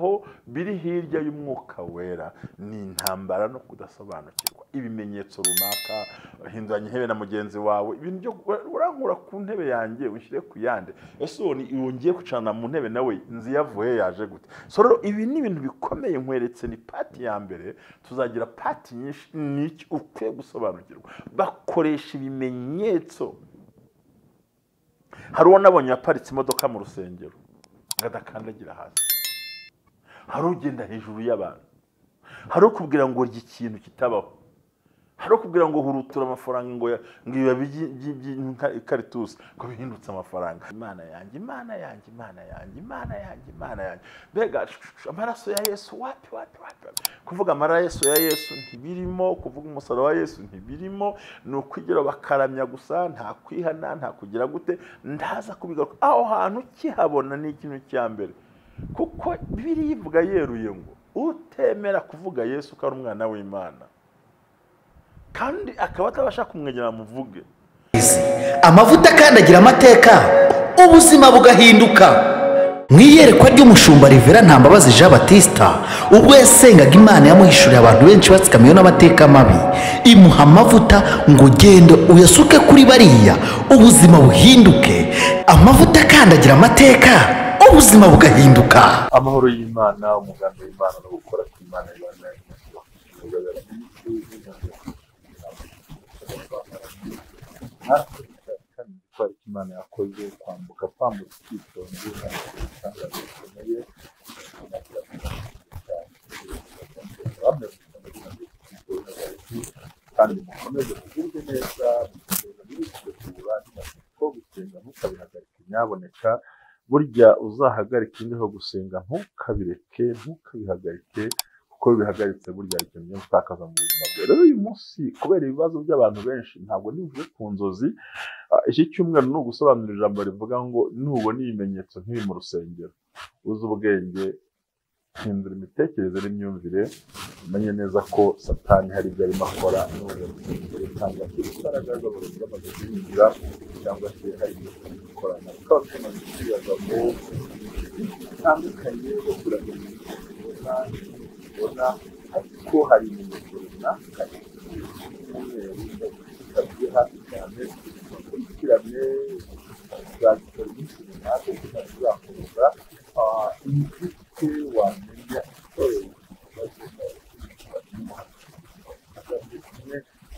Aho biri hirya y'umwuka wera ni intambara no kudasobanukirwa ibimenyetso runaka. Hinduranya intebe na mugenzi wawe, ibintu byo urankura ku ntebe yanjye ushyire ku yandi. Ese uwo ngiye kwicarana mu ntebe nawe nzi yavuye yaje gute? So rero ibi ni ibintu bikomeye nkweretse, ni part ya mbere, tuzagira part nyinshi. Ni iki ukwiye gusobanukirwa? Bakoresha ibimenyetso. Hari uwo nabonye yaparitse imodoka mu rusengero ngo adakandagira hasi, hari ugenda hejuru y'abantu, hari ukubwira ngo rya ikintu kitabaho, hari ukubwira ngo hurutura amafaranga, ngo ibibabi by'ikaritusi ngo bihindutse amafaranga. Imana yanjye, Imana yanjye, Imana yanjye, Imana yanjye, Imana yanjye, mbega amaraso ya Yesu! Wapi, wapi, wapi! Kuvuga amaraso ya Yesu ntibirimo, kuvuga umusaraba wa Yesu ntibirimo, ni ukwigira bakaramya gusa, nta kwihana, nta kugira gute. Ndaza kubigaruka. Aho hantu ukihabona ni ikintu cya mbere, kuko Bibiliya ivuga yeruye ngo utemera kuvuga Yesu ko ari umwana w'Imana kandi akaba atabasha kumwegera muvuge. Amavuta akandagira amateka, ubuzima bugahinduka. Mu iyerekwa ry'umushumba Rivera Ntambabazi Jean Batista, ubwo yasengaga Imana yamuhishuriye abantu benshi batsikamiwe n'amateka mabi, imuha amavuta ngo genda uyasuke kuri bariya, ubuzima buhinduke. Amavuta akandagira amateka, ubuzima bugahinduka. Amahoro y'Imana, umugambi w'Imana no gukora kw'Imana ibana. Kandi Imana yakoze kwambuka, twambutse ubwitonzi, ibitangaza bikomeye. Kandi mukomeze mugubwe neza, mukomeze ko gusenga ntukabihagarike nyaboneka. Burya uzahagarika imbeho, gusenga ntukabireke, ntukabihagarike, kuko iyo ubihagaritse burya hari ikintu ugenda utakaza mu buzima bwawe. Rero uyu munsi, kubera ibibazo by'abantu benshi, ntabwo nivuze ku nzozi. Iki cyumweru ni ugusobanura ijambo rivuga ngo nubona ibimenyetso nk'ibi mu rusengero, uzi ubwenge, hindura imitekerereze n'imyumvire, umenye neza ko Satani hari ibyo arimo akora muri urwo rusengero, cyangwa se imbaraga z'abarozi bamaze kwinjira, cyangwa se hari ibyo bari gukorana. Tukaba tumaze kwibaza ngo bitandukanye byo kuramya ubona, ariko hari ibimenyetso runaka cy'umweru bitagiye hafi cyane. Bakurikirane, tuzagikora iminsi runaka kugira ngo tuzakomeza. Ni gute wamenya itorero?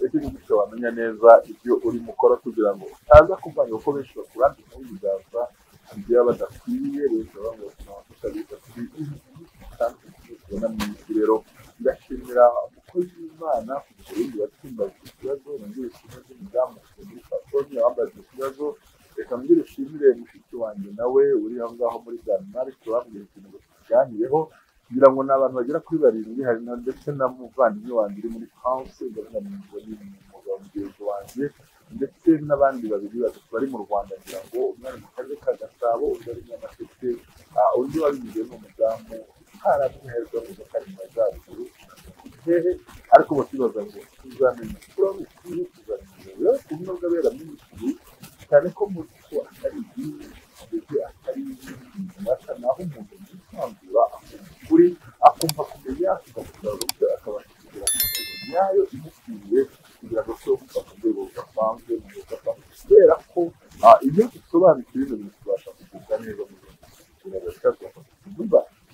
Ese ni gute wamenya neza ibyo urimo ukora kugira ngo utaza kuvanga? Kuko benshi bakurambikaho ibiganza ibyo baba badakwiye, benshi baba ngo tutabita kuri bitandukanye tubona mu isi. Rero ndashimira umukozi w'Imana ku bindi batumbaza ikibazo, nongere ishimwe ry'umudamu muri California wambaje ikibazo. Reka mbwire ushimire mushiki wanjye nawe uri aho ngaho muri Denmark wambwira ikintu ngo tukiganireho, kugira ngo ni abantu bagera kuri barindwi. Hari na ndetse na muvandimwe wanjye uri muri France, ndavuga ngo ni umugabo mugenzi wanjye, ndetse n'abandi babiri batatu bari mu Rwanda, ngira ngo umwe ari mu karere ka Gasabo, undi ari Nyamasheke, undi wabimbwiye ni umudamu haramwiherwa ngo kari mu majyaruguru hehe. Ariko bakibaza ngo tuzamenya kuri ukuri, tuzamenya rero ubumwe bw'abera minisitiri, cyane ko muzi ko atari idini ndetse atari runaka, naho umuntu yisanzura akumva ukuri, akumva kumenya, akaba akabasha kugera ku ntego nyayo imukwiriye, kugira ngo ashobore kuva ku rwego rudasanzwe mu rudasanzwe, kubera ko iyo dusobanukiwe bino bintu tubasha kugubwa neza mu bintu.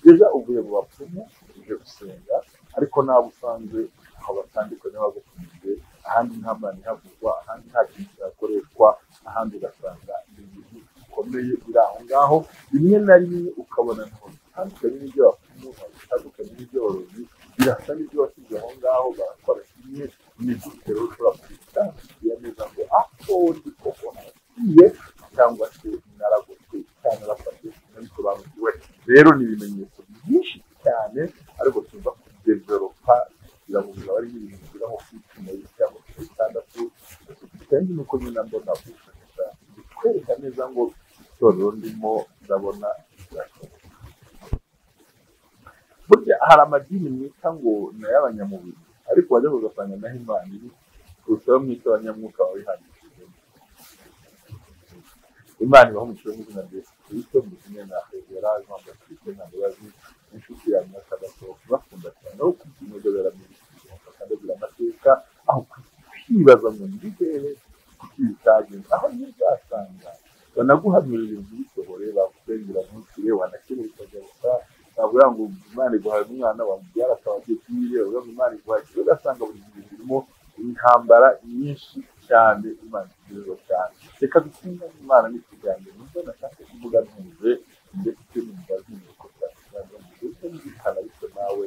Deja uvuye mu bapfumu uje gusenga, ariko nawe usanze aho batandukanye bagutumiye, ahandi nta Mana ihavugwa, ahandi nta kintu cyakoreshwa, ahandi ugasanga ni ibintu bikomeye biri aho ngaho. Rimwe na rimwe ukabona ntaho bitandukanye n'ibyo bapfumu, ntaho bitandukanye n'iby'abarozi, birasa n'ibyo washyize aho ngaho, barakora kimwe. Ni gute rero ushobora kubitandukanya neza ngo aho ndi koko nagiye, cyangwa se naragoswe cyangwa narafashe, nabisobanukiwe? Rero ni ibimenyetso byinshi cyane, ariko tuza kudevelopa kugira ngo bizaba ari ibintu bigera nko kuri 10 cyangwa kuri 6. Kandi nuko nyine mbona ubushakashatsi bikwereka neza ngo itorero ndimo ndabona birashoboka. Burya hari amadini mwita ngo ni ay'abanyamubiri, ariko wajya ugasanga naho Imana iri kurushaho mwita abanyamwuka wabihangishije. Imana ibaha umugisha mu izina rya Yesu Kristo. Muri kumwe na Revera Jean Baptiste Ntambabazi. Inshuti yanyu akadasohoka bakunda cyane aho kubyinogabera mu bakandagira amateka, aho kwibaza ngo ndi hehe, kuki bitagenze, aho ntuzasanga banaguhanurira ibintu bisohore, bagusengera ntukire, wanakire ukagaruka, bavuga ngo Imana iguhaye umwana wamubyara akaba agiye, bavuga ngo Imana iguhaye, ugasanga buri gihe birimo intambara nyinshi cyane. Imana ikibazo cyane. Reka dusinga Imana n'ikiganiro nubwo nashaka kuvuga ntuje ndetse numva ntinuko byumvikana, ariko nawe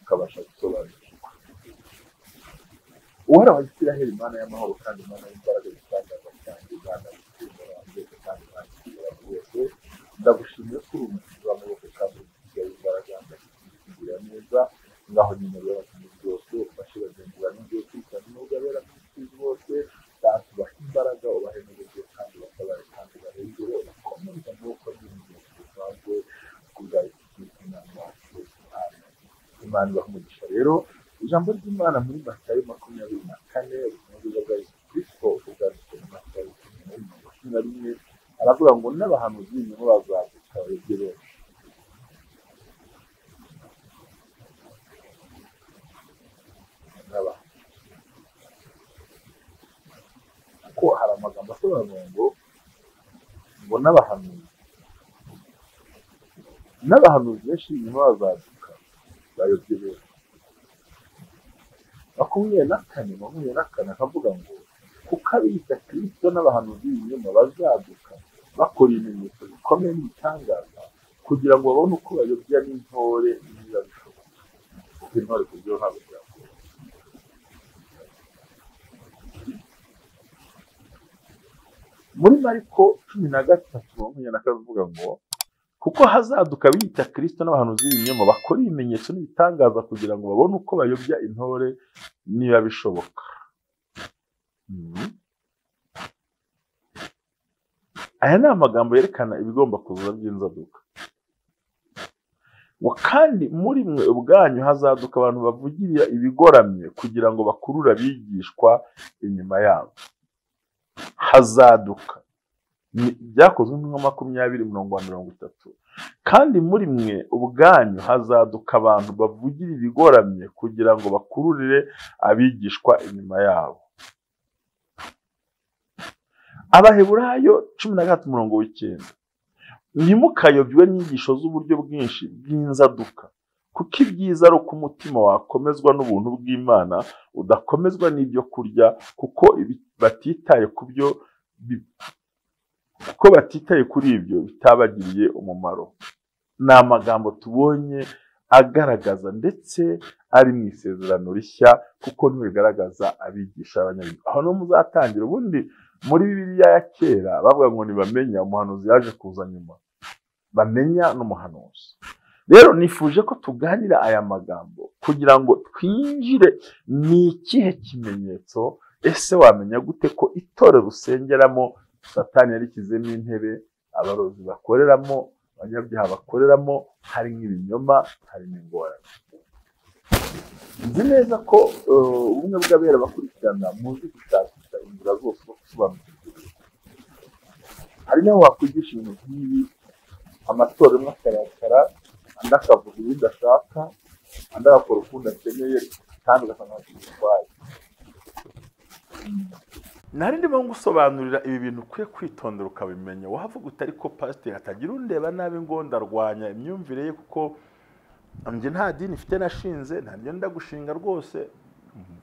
ukabasha gusobanukirwa. Uhoraho Isiraheli, Imana y'amahoro kandi Imana y'imbaraga zitangaza cyane, Imana y'iterambere kandi Imana ishobora byose, ndagushimiye ko uri umukiza w'amaboko kandi uri umukiza w'imbaraga, ndakugirira neza. Ngaho nyine rero abakinnyi byose ufashe bagenzi bawe n'ibyo kwitana n'ubwo abera n'umukiza bose, data ubahe imbaraga, ubahe n'uburyo kandi ubatabare kandi ubarengere, ubakomeze amaboko y'ingenzi bisanzwe kubwa Imana wacu. Imana ibahe umugisha. Rero ijambo ry'Imana muri Matayo 24, ubutumwa bwiza bwa Yesu Kristo ubwanditswe na Matayo 11, aravuga ngo n'abahanuzi b'ibinyoma bazaduka bayobye benshi. Kuko hari amagambo asobanura ngo n'abahanuzi benshi b'ibinyoma bazaduka bayobye benshi. 24 akavuga ngo kuko abiyita Kristo n'abahanuzi b'ibinyoma bazaduka bakora ibimenyetso bikomeye n'ibitangaza kugira ngo babone uko bayobya n'intore niba bishoboka. Kuko intore ku buryo ntabwo byakora. Muri Mariko 13:22 avuga ngo kuko hazaduka abiyita Kristo n'abahanuzi b'ibinyoma bakora ibimenyetso n'ibitangaza kugira ngo babone uko bayobya intore niba bishoboka. Aya ni amagambo yerekana ibigomba kuza by'inzaduka. Kandi muri mwe ubwanyu hazaduka abantu bavugirira ibigoramye kugira ngo bakurure abigishwa inyuma yabo. Hazaduka byakozwe nka 20:30. Kandi muri mwe ubwanyu hazaduka abantu bavugira ibigoramye kugira ngo bakururire abigishwa inyuma yabo. Abaheburayo 13:9 ntimukayobywe n'inyigisho z'uburyo bwinshi bw'inzaduka, kuko ibyiza ari uko umutima wakomezwa n'ubuntu bw'Imana udakomezwa n'ibyo kurya, kuko batitaye ku byo kuko batitaye kuri ibyo bitabagiriye umumaro. Ni amagambo tubonye agaragaza ndetse ari mu isezerano rishya, kuko ntibigaragaza abigisha abanyabyaha. Aho no muzatangira ubundi muri Bibiliya ya kera bavuga ngo ntibamenya umuhanuzi yaje kuza nyuma, bamenya n'umuhanuzi. Rero nifuje ko tuganira aya magambo kugira ngo twinjire ni ikihe kimenyetso. Ese wamenya gute ko itorero usengeramo Satani yarikizemo intebe, abarozi bakoreramo, abanyabyaha bakoreramo, hari nk'ibinyoma, hari n'ingorane? Nzi neza ko ubumwe bw'abera bakurikirana muzi gushakisha inzira zose zo gusobanukirwa. Hari n'aho wakwigisha ibintu nk'ibi, amatorero amwe akarakara, andi akavuga ibindi ashaka, andi agakora ukundi akeneye, kandi ugasanga ntacyo bitwaye. Nari ndimo ngusobanurira ibi bintu ukwiye kwitondera ukabimenya. Wavuga uti ariko pasiteri atagira undeba nabi ngo ndarwanya imyumvire ye, kuko njye nta dini mfite nashinze, ntaryo ndagushinga rwose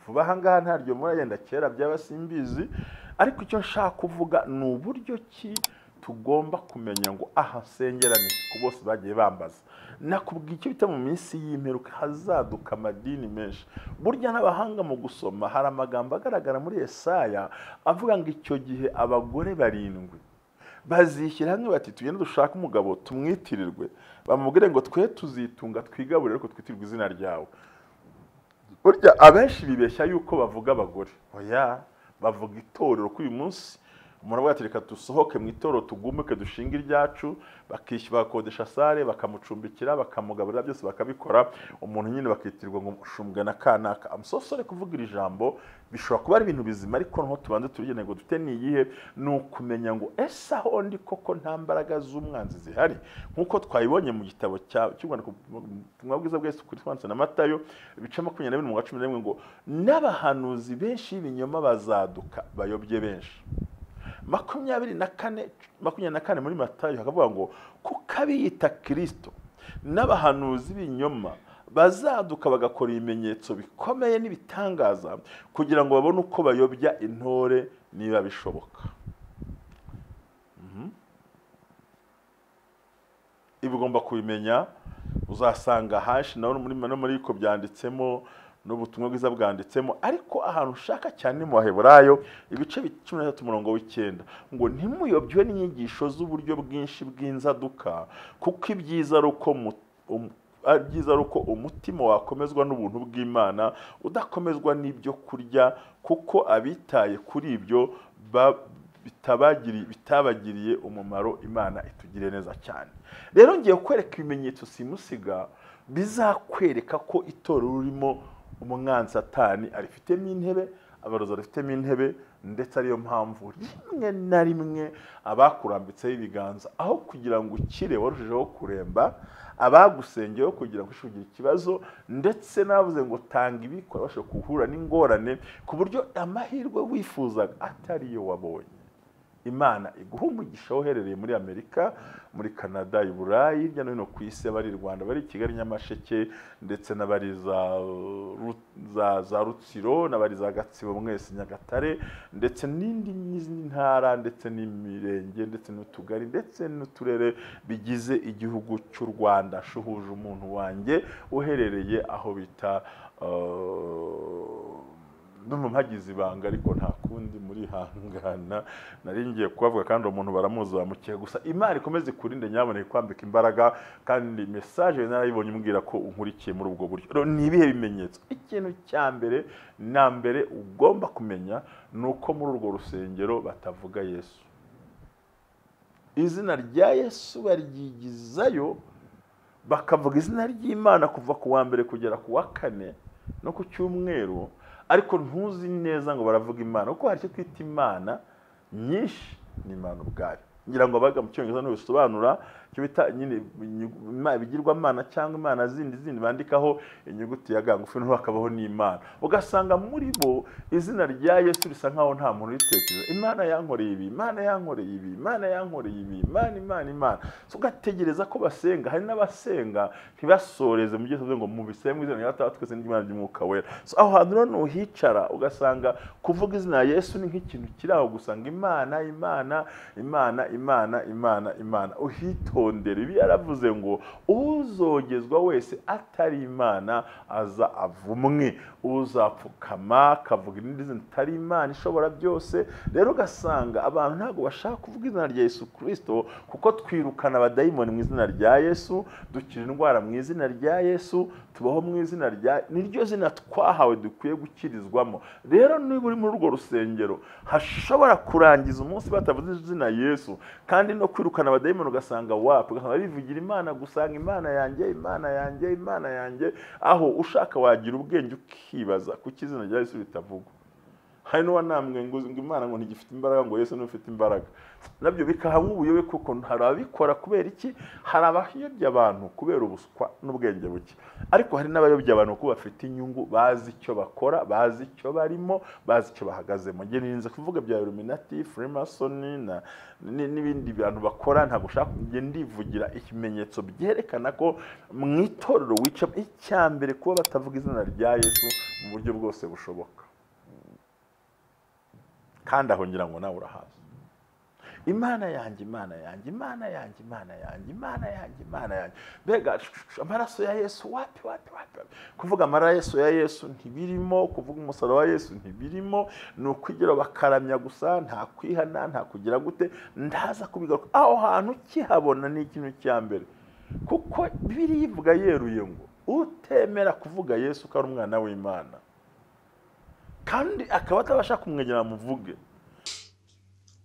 vuba aha ngaha, ntaryo muragenda kera byaba simbizi. Ariko icyo nshaka kuvuga ni uburyo ki tugomba kumenya ngo aha nsengera ni ku bose bagiye bambaza. Nakubwiye icyo bita mu minsi y'imperuka hazaduka amadini menshi. Burya n'abahanga mu gusoma hari amagambo agaragara muri Yesaya avuga ngo icyo gihe abagore 7 bazishyira hamwe bati tugende dushake umugabo tumwitirirwe, bamubwire ngo twe tuzitunga twigaburire ariko twitirirwe izina ryawe. Burya abenshi bibeshya yuko bavuga abagore, oya, bavuga itorero. Ko uyu munsi Umuntu avuga ati reka dusohoke mu itorero tugumuke dushinge iryacu, bakishyura bakodesha sare, bakamucumbikira, bakamugaburira, byose bakabikora. Umuntu nyine bakitirwa ngo ushumbwe na kanaka. I'm so sorry kuvuga iri jambo, bishobora kuba ari ibintu bizima, ariko noneho tubanze tubigene ngo dufite ni iyihe? Ni ukumenya ngo ese aho ndi koko nta mbaraga z'umwanzi zihari, nk'uko twabibonye mu gitabo cy'urwandiko ubutumwa bwiza bwa Yesu Kristo na Matayo ibice 22:11 ngo n'abahanuzi benshi b'ibinyoma bazaduka bayobye benshi. 24 muri Matayo hakavuga ngo kuko abiyita Kristo n'abahanuzi b'ibinyoma bazaduka bagakora ibimenyetso bikomeye n'ibitangaza kugira ngo babone uko bayobya intore niba bishoboka. Ibi ugomba kubimenya, uzasanga hashi nawe muri ko byanditsemo n'ubutumwa bwiza bwanditsemo, ariko ahantu ushaka cyane mu Baheburayo ibice 13 umurongo w'9 ngo ntimuyobywe n'inyigisho z'uburyo bwinshi bw'inzaduka, kuko ibyiza ari uko umutima wakomezwa n'ubuntu bw'Imana udakomezwa n'ibyo kurya, kuko abitaye kuri ibyo bitabagiriye umumaro. Imana itugire neza cyane. Rero ngiye kwereka ibimenyetso simusiga bizakwereka ko itorero rurimo umwanzi Satani arifitemo intebe, abarozi arifitemo intebe, ndetse ariyo mpamvu rimwe na rimwe abakurambitseho ibiganza aho kugira ngo ukire warushijeho kuremba, abagusengeyeho kugira ngo ushobore kugira ikibazo, ndetse navuze ngo tanga ibikora bashobora guhura n'ingorane ku buryo amahirwe wifuzaga atariyo wabonye. Imana iguha umugisha uherereye muri Amerika, muri Canada, i Burayi, hirya no hino ku isi, abari i Rwanda, bari i Kigali, Nyamasheke, ndetse n'abari za Rutsiro, n'abari za Gatsibo, mwese Nyagatare, ndetse n'indi ntara, ndetse n'imirenge, ndetse n'utugari, ndetse n'uturere bigize igihugu cy'u Rwanda. Shuhuje umuntu wanjye uherereye aho bita ndumva mpagize ibanga, ariko nta kundi muri hangana nari ngiye kubavuga, kandi umuntu baramuzi bamukiye. Gusa Imana ikomeze kurinde, nyaboneye kwambika imbaraga, kandi message narayibonye umbwira ko unkurikiye muri ubwo buryo. Ni ibihe bimenyetso? Ikintu cya mbere na mbere ugomba kumenya ni uko muri urwo rusengero batavuga Yesu. Izina rya Yesu baryigizayo, bakavuga izina ry'Imana kuva ku wa mbere kugera ku wa kane no ku cyumweru, ariko ntuzi neza ngo baravuga Imana, kuko hari icyo twita Imana nyinshi ni Imana ubwayo. Ngira ngo abaga mu Cyongereza ntibisobanura icyo bita nyine ibigirwamana cyangwa imana zindi bandikaho inyuguti ya G ngufi, hakabaho n'Imana. Ugasanga muri bo izina rya Yesu risa nkaho nta muntu uritekereza. Imana yankoreye ibi, Imana yankoreye ibi, Imana yankoreye ibi, Imana, Imana, Imana. So ugategereza ko basenga. Hari n'abasenga ntibasoreze mu gihe ngo mubisenge izina rya Data twese n'Imana ry'Umwuka Wera. So aho hantu rero nuhicara ugasanga kuvuga izina rya Yesu ni nk'ikintu kiri aho gusa, ngo Imana, Imana, Imana, Imana, Imana, Imana. Uhitondere. Ibi yaravuze ngo uzogezwa wese atari Imana aza avumwe, uzapfukama akavuga irindi zina atari Imana ishobora byose. Rero ugasanga abantu ntabwo bashaka kuvuga izina rya Yesu Kristo, kuko twirukana abadayimoni mu izina rya Yesu, dukira indwara mu izina rya Yesu, tubaho mu izina rya, niryo zina twahawe dukwiye gukirizwamo. Rero niba uri muri urwo rusengero hashobora kurangiza umunsi batavuze izina Yesu, kandi no kwirukana abadayimoni ugasanga wapi, ugasanga bivugira Imana gusanga Imana yanjye, Imana yanjye, Imana yanjye. Aho ushaka wagira ubwenge ukibaza kuki izina rya Yesu bitavugwa. Hari n'uwanambwe ngo Imana ngo ntigifite imbaraga, ngo Yesu niwe ufite imbaraga. Nabyo bikaha nk'ubuyobe, kuko hari ababikora kubera iki? Hari abayobya abantu kubera ubuswa n'ubwenge buke, ariko hari n'abayobya abantu kuko bafite inyungu, bazi icyo bakora, bazi icyo barimo, bazi icyo bahagazemo. Nge nirinze kuvuga bya Illuminati, Freemason n'ibindi bantu bakora, ntabwo ushaka nge ndivugira ikimenyetso byerekana ko mu itorero wica icya mbere kuba batavuga izina rya Yesu mu buryo bwose bushoboka. Kandi aho ngira ngo nawe urahazi. Imana yanjye, Imana yanjye, Imana yanjye, Imana yanjye, Imana yanjye, Imana yanjye. Mbega amaraso ya Yesu wapi, wapi, wapi. Kuvuga amaraso ya Yesu ntibirimo, kuvuga umusaraba wa Yesu ntibirimo, ni ukwigira bakaramya gusa, nta kwihana, nta kugira gute. Ndaza kubigaruka aho hantu ukihabona ni ikintu cya mbere, kuko Bibiliya ivuga yeruye ngo utemera kuvuga Yesu ko ari umwana w'Imana kandi akaba atabasha kumwegera muvuge.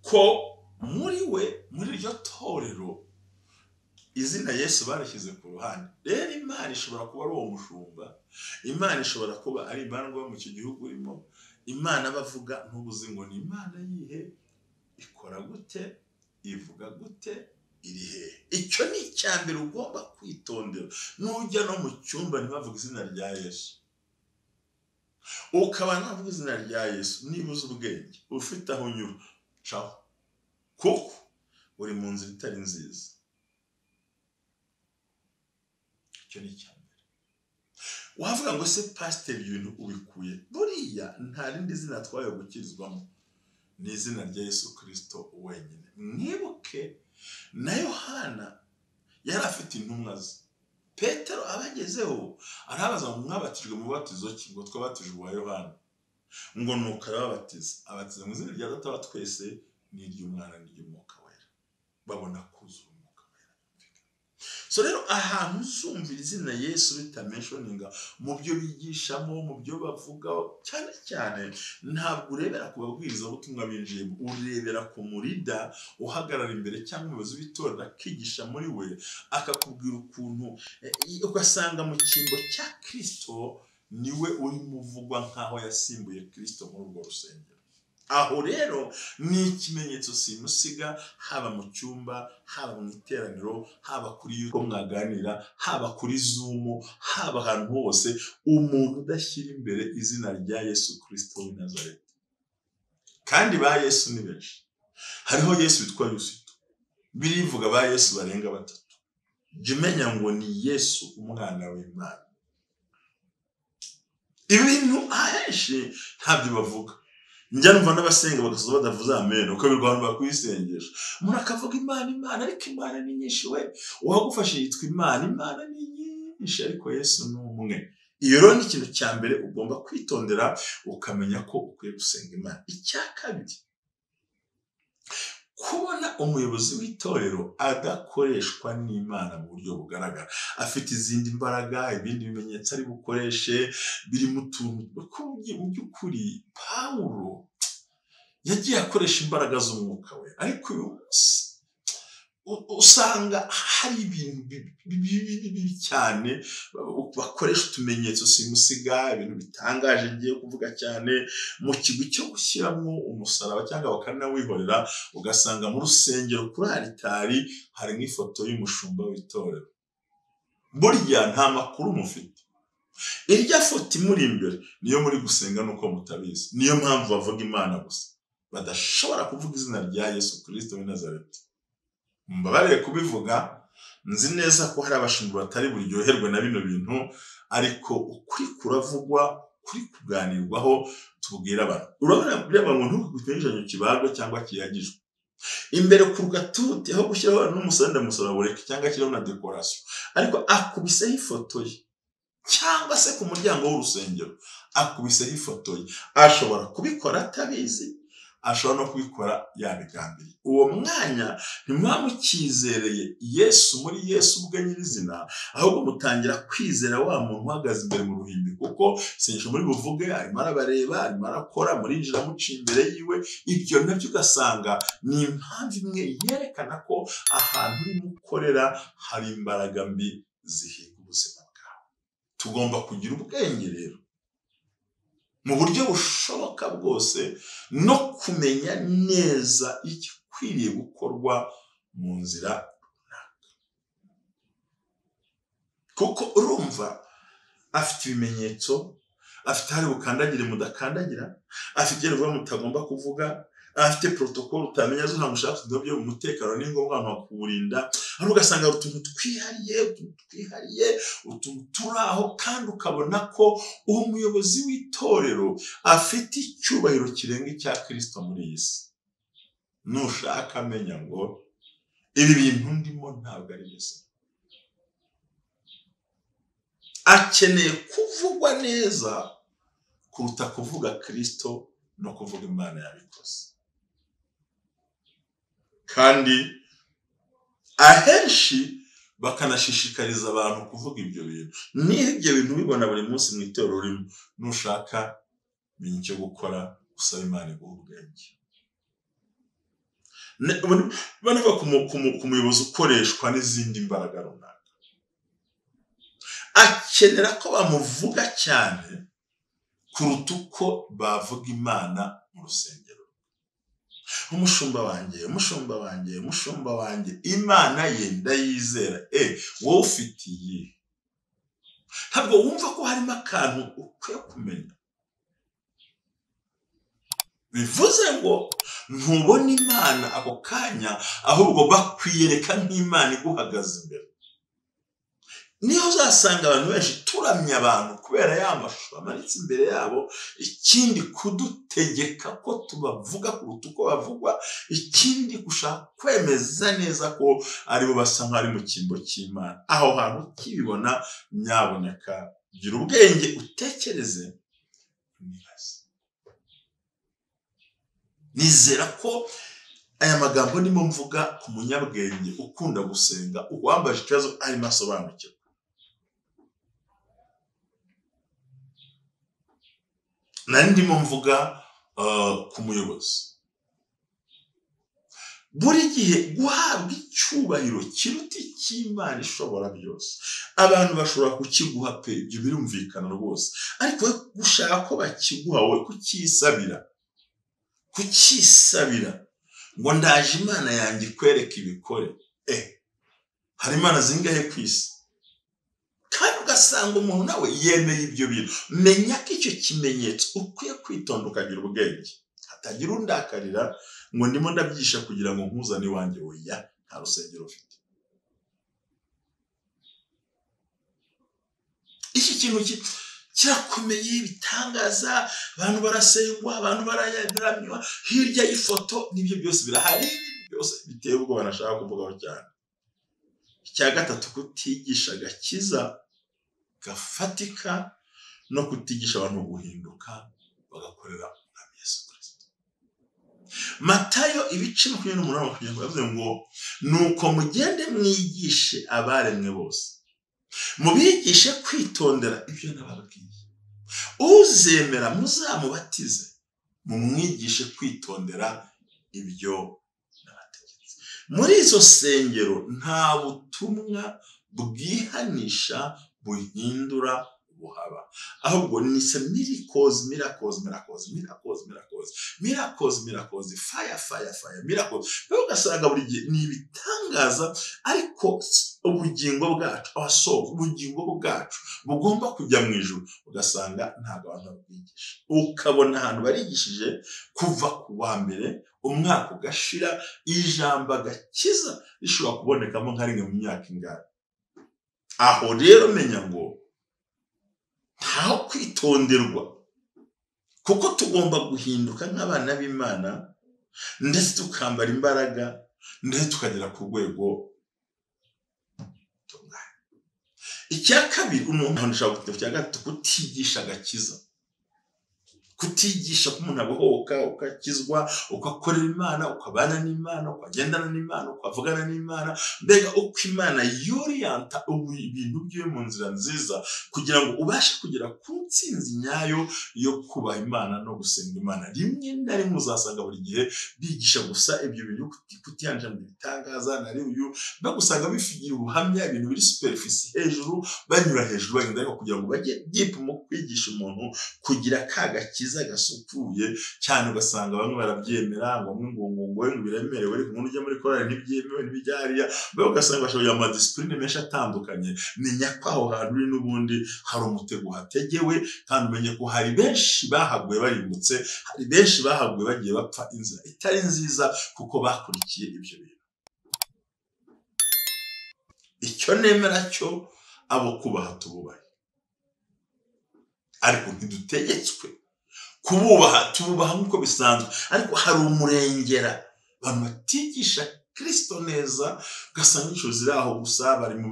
Ko muri we, muri iryo torero, izina Yesu barishyize ku ruhande. Rero Imana ishobora kuba ari uwo mushumba, Imana ishobora kuba ari imandwa mu icyo gihugu urimo, Imana bavuga ntubuzi ngo ni Imana yihe, ikora gute, ivuga gute, iri hehe. Icyo ni icya mbere ugomba kwitondera. Nujya no mu cyumba ntibavuge izina rya Yesu, ukaba navuga izina rya Yesu, niba uzi ubwenge ufite aho unyura, caho, kuko uri mu nzira itari nziza. Icyo ni icya mbere. Wavuga ngo se pasiteri ibintu ubikuye? Buriya nta rindi zina twayo gukirizwamo, ni izina rya Yesu Kristo wenyine. Mwibuke na Yohana yari afite intumwa ze. Petero abagezeho arabaza ngo mwabatijwe mu mubatizo ki? Ngo twabatijwe uwa Yohana. Ngo nuko arababatiza, abatiza mu izina rya Data wa twese n'iry'Umwana n'iry'Umwuka Wera. Babona kuzura Umwuka Wera. So rero ahantu uzumvira izina Yesu bitamentioninga mu byo bigishamo, mu byo bavuga, cyane cyane ntabwo urebera ku babwirizabutumwa binjiyemo, urebera ku murida uhagarara imbere cyangwa umuyobozi w'itorero akigisha muri we, akakubwira ukuntu, ugasanga mu cyimbo cya Kristo niwe urimo uvugwa nk'aho yasimbuye Kristo muri urwo rusengero. Aho rero ni ikimenyetso simusiga, haba mu cyumba, haba mu iteraniro, haba kuri yuko mwaganira, haba kuri Zoom, haba ahantu hose, umuntu udashyira imbere izina rya Yesu Kristo w'i Nazareti. Kandi ba Yesu ni benshi. Hariho Yesu witwa Yusito, birivuga ba Yesu barenga batatu. Jya umenya ngo ni Yesu umwana w'Imana. Ibintu ahenshi ntabyo bavuga. Njya numva n'abasenga bagasoza badavuze amen, uko birwa abantu bakwisengesha. Umuntu akavuga Imana Imana, ariko Imana ni nyinshi we. Uwagufashe yitwa Imana, Imana ni nyinshi, ariko Yesu ni umwe. Iyo rero ni ikintu cya mbere ugomba kwitondera, ukamenya ko ukwiye gusenga Imana. Icya kabiri, kubona umuyobozi w'itorero adakoreshwa n'Imana mu buryo bugaragara, afite izindi mbaraga, ibindi bimenyetso ari bukoreshe biri mu tuntu. Mu by'ukuri Pawulo yagiye akoresha imbaraga z'umwuka we, ariko uyu munsi usanga hari ibintu bibi cyane bakoresha utumenyetso simusiga, ibintu bitangaje ngiye kuvuga cyane mu kigwi cyo gushyiramo umusaraba cyangwa bakanawihorera, ugasanga mu rusengero kuri alitari hari nk'ifoto y'umushumba w'itorero. Burya nta makuru mufite, irya foto imuri imbere niyo muri gusenga nuko mutabizi. Niyo mpamvu bavuga Imana gusa, badashobora kuvuga izina rya Yesu Kristo w'i Nazareti. Mbabarire kubivuga, nzi neza ko hari abashumba batari buryoherwe na bino bintu, ariko ukuri kuravugwa, kuri kuganirwaho, tubwira abantu. Urabona buriya ngo ntukagutengejanye kibagwe cyangwa kiyagijwe imbere ku gatuti, aho gushyiraho n'umusaraba musaraba ureke cyangwa ashyiraho na decoration, ariko akubiseho ifoto ye, cyangwa se ku muryango w'urusengero akubiseho ifoto ye. Ashobora kubikora atabizi, ashobora no kubikora yabigambiriye. Uwo mwanya ntimwamukizereye Yesu muri Yesu ubwe nyirizina, ahubwo mutangira kwizera wa muntu uhagaze imbere mu ruhimbi, kuko isengesho muri buvuge arimo arabareba, arimo arakora, murinjira muca imbere yiwe. Ibyo nabyo ugasanga ni impamvu imwe yerekana ko ahantu urimo ukorera hari imbaraga mbi zihiga ubuzima bwawe. Tugomba kugira ubwenge rero mu buryo bushoboka bwose, no kumenya neza igikwiriye gukorwa mu nzira runaka. Kuko urumva afite ibimenyetso, afite hari bukandagire mudakandagira, afite ibyo bivuga mutagomba kuvuga, afite protocol utamenya zo ntabwo ushaka kudobya umutekano ni ngombwa abantu bakurinda. Ariko ugasanga utuntu twihariye, utuntu turi aho, kandi ukabona ko uwo muyobozi w'itorero afite icyubahiro kirenga icya Kristo muri iyi si. Nushaka amenya ngo ibi bintu ndimo ntabwo ari bizima, akeneye kuvugwa neza kuruta kuvuga Kristo no kuvuga Imana yabikoze. Kandi ahenshi bakanashishikariza abantu kuvuga ibyo bintu. Niba ibyo bintu ubibona buri munsi mu itorero urimo, nushaka menya icyo gukora, usaba Imana iguha ubwenge. Banavuga ku muyobozi ukoreshwa n'izindi mbaraga runaka, akenera ko bamuvuga cyane kuruta uko bavuga Imana mu rusengero. Umushumba wanjye, umushumba wanjye, umushumba wanjye, Imana ye ndayizera. Wowe ufite iyi, ntabwo wumva ko harimo akantu ukwiye kumenya. Bivuze ngo ntubona Imana ako kanya, ahubwo bakwiyereka nk'Imana iguhagaze imbere. Niho uzasanga abantu benshi turamya abantu kubera ya mashusho amanitse imbere yabo, ikindi kudutegeka ko tubavuga kuruta uko bavugwa, ikindi gushaka kwemeza neza ko aribo basa nk'ari mu cyimbo cy'Imana. Aho hantu ukibibona, nyaboneka gira ubwenge, utekereze, unibaze. Nizera ko aya magambo ndimo mvuga ku munyabwenge ukunda gusenga, uwambaje ikibazo arimo asobanukirwa. Nari ndimo mvuga ku muyobozi. Buri gihe guhabwa icyubahiro kiruta icy'Imana ishobora byose. Abantu bashobora kukiguha pe, ibyo birumvikana rwose, ariko we gushaka ko bakiguha, wowe kucyisabira, kucyisabira ngo ndaje Imana yanjye ikwereke ibikore. Hari imana zingahe ku isi? Kandi ugasanga umuntu nawe yemeye ibyo bintu. Menya ko icyo kimenyetso ukwiye kwitonda ukagira ubwenge, hatagira undakarira ngo ndimo ndabyisha kugira ngo nkuzane iwanjye. Oya, nta rusengero ufite. Iki kintu kirakomeye, bitangaza, abantu barasengwa, abantu barayaramywa, hirya y'ifoto n'ibyo byose birahari, byose biteye ubwoba nashaka kuvugaho cyane. Icya gatatu, kutigisha agakiza gafatika no kutigisha abantu guhinduka bagakorera Umwami Yesu Kristo. Matayo ibice 28 yavuze ngo nuko mugende mwigishe abaremwe bose, mubigishe kwitondera ibyo nababwiye. Uzemera muzamubatize, mumwigishe kwitondera ibyo nabategetse. Muri izo sengero nta butumwa bwihanisha buhindura buhaba, ahubwo ni miracles, miracles, miracles, miracles, miracles, miracles, miracles, fire, fire, fire, miracles. Ugasanga buri gihe ni ibitangaza, ariko ubugingo bwacu, abasohoka ubugingo bwacu bugomba kujya mu ijuru, ugasanga ntabwo abantu babwigisha. Ukabona ahantu barigishije kuva ku wa mbere umwaka ugashira, ijambo agakiza rishobora kubonekamo nka rimwe mu myaka ingana. Aho rero menya ngo ntaho kwitonderwa, kuko tugomba guhinduka nk'abana b'Imana, ndetse tukambara imbaraga, ndetse tukagera ku rwego tungana. Icya kabiri, umuntu ashobora icya gatatu, kutigisha agakiza, kutigisha ko umuntu abohoka, ukakizwa, ugakorera Imana, ukabana n'Imana, ukagendana n'Imana, ukavugana n'Imana, mbega uko Imana yoriyanta ibintu byiwe mu nzira nziza kugira ngo ubashe kugera ku ntsinzi nyayo yo kubaha Imana no gusenga Imana. Rimwe na rimwe uzasanga buri gihe bigisha gusa ibyo bintu, kutihanira mu bitangaza nari uyu, bagusanga bifigira ubuhamya, ibintu biri superficie hejuru, banyura hejuru bagenda, ariko kugira ngo bajye deep mu kwigisha umuntu kugira ka gakiza gasukuye cyane, ugasanga bamwe barabyemera ngo ngo ngo ngo biremerewe, ariko umuntu ujya muri korali ntibyemewe, ntibijyariya, ugasanga bashobora ama discipline menshi atandukanye. Menya ko aho hantu uri n'ubundi hari umutego hategewe, kandi umenye ko hari benshi bahaguye barimbutse, hari benshi bahaguye bagiye bapfa inzira itari nziza kuko bakurikiye ibyo bintu. Icyo nemera cyo, abo kubaha tububahe, ariko ntidutegetswe kububaha, tububaha nk'uko bisanzwe, ariko hari umurengera abantu batigisha Kristo neza, ugasanga inshuro ziri aho gusa, bari mu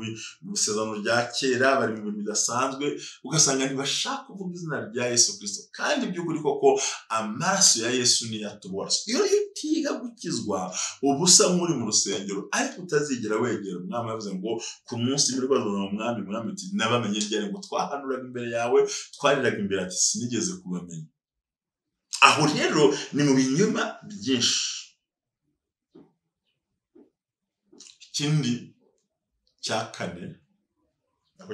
isezerano rya kera, bari mu bintu bidasanzwe, ugasanga ntibashaka kuvuga izina rya Yesu Kristo. Kandi by'ukuri koko amaraso ya Yesu niyo atubora. Iyo utiga gukizwa uba usa nk'uri mu rusengero, ariko utazigera wegera Umwami. Yavuze ngo ku munsi w'imperuka Umwami, Umwami ati nabamenye ryari ngo twahanuraga imbere yawe, twariraga imbere, ati sinigeze kubamenya. Aho rero ni mu binyoma byinshi. Ikindi cya kane, nako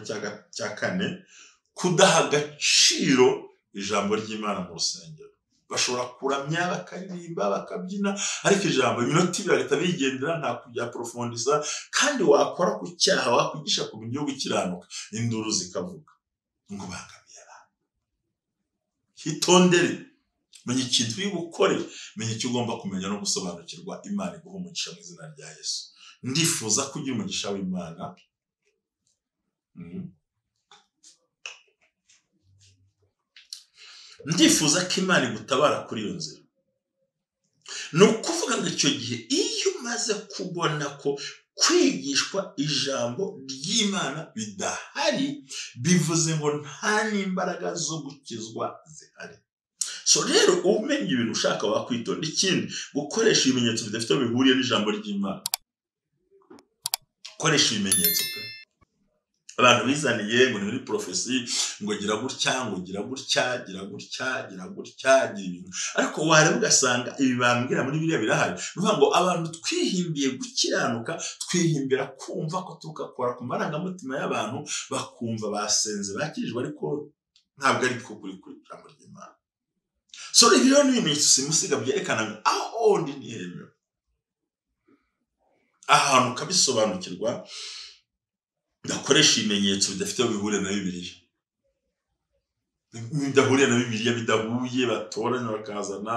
cya kane, kudaha agaciro ijambo ry'Imana mu rusengero. Bashobora kuramya, bakaririmba, bakabyina, ariko ijambo iminota ibiri bagahita bigendera, nta kujya-approfondisa. Kandi wakora ku cyaha, wakwigisha ku bintu byo gukiranuka, induru zikavuga ngo bangamiye abantu. Hitondere, menya ikintu uri bukore, menya icyo ugomba kumenya no gusobanukirwa. Imana iguha umugisha mu izina rya Yesu. Ndifuza ko ugira umugisha w'Imana. Ndifuza ko Imana igutabara kuri iyo nzira. Ni ukuvuga ngo icyo gihe iyo umaze kubona ko kwigishwa ijambo ry'Imana bidahari, bivuze ngo nta n'imbaraga zo gukizwa zihari. So rero umenya ibintu ushaka wakwitonda. Ikindi, gukoresha ibimenyetso bidafite aho bihuriye n'ijambo ry'Imana. Gukoresha ibimenyetso pe. Abantu bizaniye ngo ni muri prophecy, ngo gira gutya, ngo gira gutya, gira gutya, gira gutya, gira ibintu. Ariko wareba ugasanga ibi bambwira muri biriya birahari. Ni ukuvuga ngo abantu twihimbiye gukiranuka, twihimbira kumva ko tugakora ku marangamutima y'abantu, bakumva basenze bakirijwe, ariko ntabwo ari ko kuri kuri ijambo ry'Imana. So ibi rero ni ibimenyetso simusiga byerekana ngo aho ndi ntihemewe. Ahantu ukabisobanukirwa, gakoresha ibimenyetso bidafite aho bihuriye na Bibiliya, bidahuriye na Bibiliya, bidahuye, batoranya bakazana,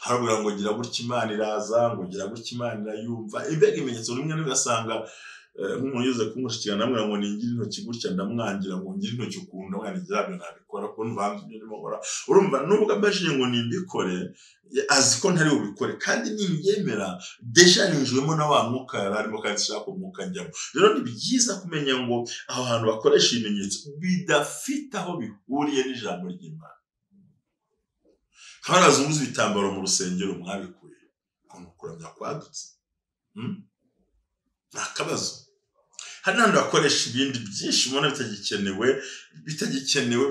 harabura ngo gira gutya Imana iraza, ngo gira gutya Imana irayumva. Imbega ibimenyetso rimwe ugasanga nk'umuntu yigeze kunkurikirana ndamubwira ngo ningire intoki gutya, ndamwangira ngo ngire intoki ukuntu, ndamubwira nti bya bintu nabikora kuko nvanze ibyo ndimo nkora. Urumva nubwo ambajije ngo nimbikore, azi ko ntari bubikore, kandi nimbyemera deja ninjiwemo na wa mwuka yari arimo, kandi sinshaka umwuka njyamo. Rero ni byiza kumenya ngo aho hantu bakoresha ibimenyetso bidafite aho bihuriye n'ijambo ry'Imana. Nk'abazunguza ibitambaro mu rusengero mwabikuye, ukuntu kuramya kwadutse, ni akabazo. Hari n'abandi bakoresha ibindi byinshi ubona bitagikenewe,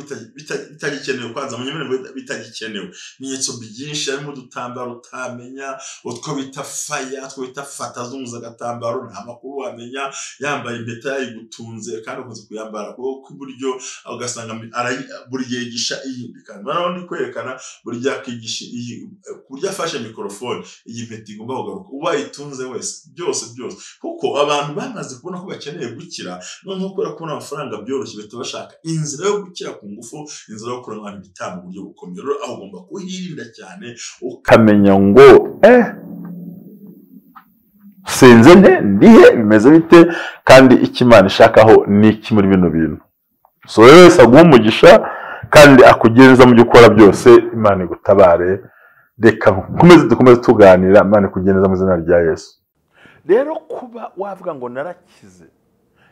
bitagikenewe kwanza munyemerere, bitagikenewe. Ibimenyetso byinshi harimo udutambaro utamenya, utwo bita faya, utwo bita fata, azunguza agatambaro nta makuru wamenya, yambaye impeta yayigutunze kandi ukunze kuyambara ukuboko kw'iburyo, ugasanga buri gihe yigisha iyi. Kandi noneho ndi kwerekana buri gihe akigisha iyi, ku buryo afashe mikorofone iyi mpeta igomba kugaruka, uwayitunze wese, byose byose. Kuko abantu bamaze kubona ko bakeneye gukira, noneho kubera kubona amafaranga byoroshye bahita bashaka inzira yo gukira ku ngufu, inzira yo kuranga abantu ibitambo mu buryo bukomeye. Rero aho ugomba kuhirinda cyane, ukamenya ngo sinze nte, ndihe, bimeze bite, kandi icyo Imana ishakaho ni iki muri bino bintu. So rero wese aguhe umugisha kandi akugenza mu byo ukora byose, Imana igutabare. Reka dukomeze tuganira, Imana ikugenza mu izina rya Yesu. Rero kuba wavuga ngo narakize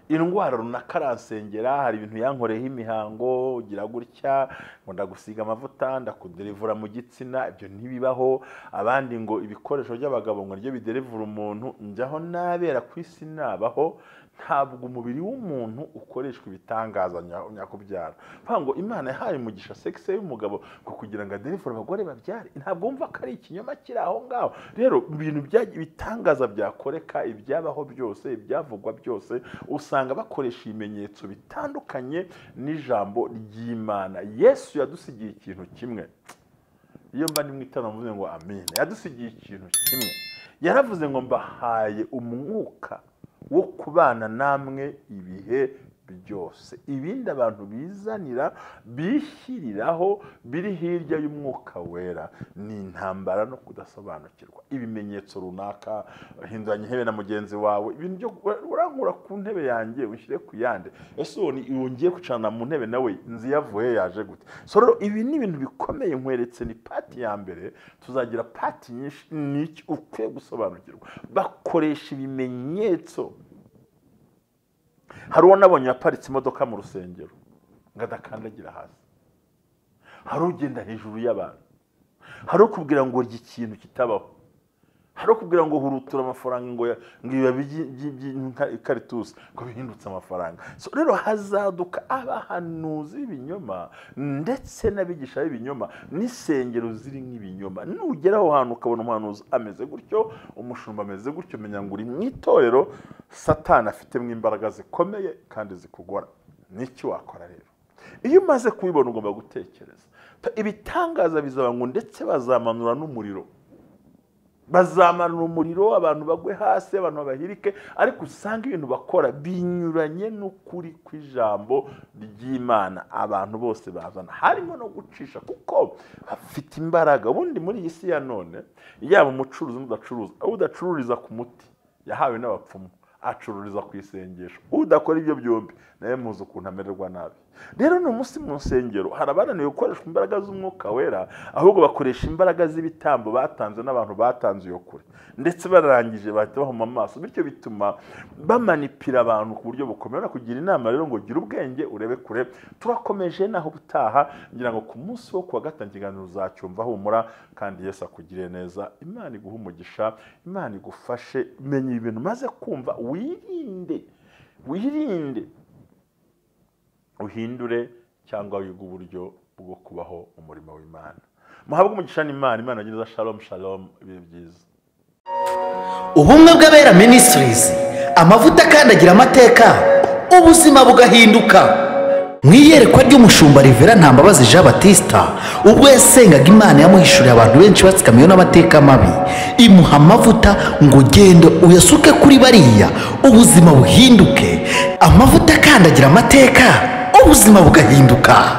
indwara runaka aransengera, hari ibintu yankoreyeho imihango, ugira gutya ngo ndagusiga amavuta, ndakuderivura mu gitsina, ibyo ntibibaho. Abandi ngo ibikoresho by'abagabo ngo nibyo biderivura umuntu. Njyaho nabera ku isi nabaho, ntabwo umubiri w'umuntu ukoreshwa ibitangaza nyakubyara. Vuga ngo Imana yahaye umugisha sexe y'umugabo ngo kugira ngo aderivure abagore babyare, ntabwo wumva ko ari ikinyoma kiri aho ngaho. Rero ibintu bitangaza byakoreka, ibyabaho byose, ibyavugwa byose, usanga bakoresha ibimenyetso bitandukanye n'ijambo ry'Imana. Yesu yadusigiye ikintu kimwe. Iyo mba ni mu itorero mvuze ngo amen. Yadusigiye ikintu kimwe. Yaravuze ngo mbahaye umwuka wo kubana namwe ibihe byose. Ibindi abantu bizanira, bishyiriraho, biri hirya y'umwuka wera, ni intambara no kudasobanukirwa. Ibimenyetso runaka, hinduranya intebe na mugenzi wawe, ibintu byo urankura ku ntebe yanjye ushyire ku yande, ese uwo ngiye kwicarana mu ntebe nawe nzi yavuye yaje gute? So rero ibi ni ibintu bikomeye nkweretse, ni pati ya mbere, tuzagira pati nyinshi. Ni iki ukwiye gusobanukirwa? Bakoresha ibimenyetso. Hari uwo nabonye yaparitse imodoka mu rusengero ngo adakandagira hasi, hari ugenda hejuru y'abantu, hari ukubwira ngo urya ikintu kitabaho, Hari ukubwira ngo hurutura amafaranga ngo ibibabi by'ikaritusi ngo bihindutse amafaranga. So rero hazaduka abahanuzi b'ibinyoma ndetse n'abigisha b'ibinyoma n'isengero ziri nk'ibinyoma. Nugera aho hantu ukabona umuhanuzi ameze gutyo, umushumba ameze gutyo, menya ngo uri mu itorero Satani afitemo imbaraga zikomeye kandi zikugora. N'iki wakora rero? Iyo umaze kubibona ugomba gutekereza. Ibitangaza bizaba ngo ndetse bazamanura n'umuriro. Bazamanura umuriro, abantu bagwe hasi, abantu babahirike, ariko usanga ibintu bakora binyuranye n'ukuri kw'ijambo ry'Imana. Abantu bose bazana, harimo no gucisha, kuko bafite imbaraga. Ubundi muri iyi si ya none, yaba umucuruzi n'udacuruza, udacururiza ku muti yahawe n'abapfumu, acururiza ku isengesho. Udakora ibyo byombi nawe muzi ukuntu amererwa nabi. Rero ni umunsi mu nsengero hari abananiwe gukoresha imbaraga z'umwuka wera, ahubwo bakoresha imbaraga z'ibitambo batanze n'abantu batanze iyo kure, ndetse bararangije bahita bahuma amaso. Bityo bituma bamanipira abantu ku buryo bukomeye. Kugira inama rero ngo gira ubwenge urebe kure. Turakomeje naho ubutaha, ngira ngo ku munsi wo kuwa gatanu ikiganiro uzacyumva. Humura kandi Yesu akugirire neza, Imana iguhe umugisha, Imana igufashe. Menya ibintu maze kumva, wirinde, wirinde, uhindure cyangwa wige uburyo bwo kubaho umurimo w'Imana. Muhabwe umugisha n'Imana. Imana nziza. Shalom shalom, ibihe byiza. Ubumwe bw'Abera Ministries, amavuta akandagira amateka, ubuzima bugahinduka. Mu iyerekwa ry'umushumba Rivera Ntambabazi Jean Baptiste, ubwo yasengaga Imana yamuhishuriye abantu benshi batsikamiwe n'amateka mabi, imuha amavuta ngo genda uyasuke kuri bariya, ubuzima buhinduke. Amavuta akandagira amateka, ubuzima bugahinduka.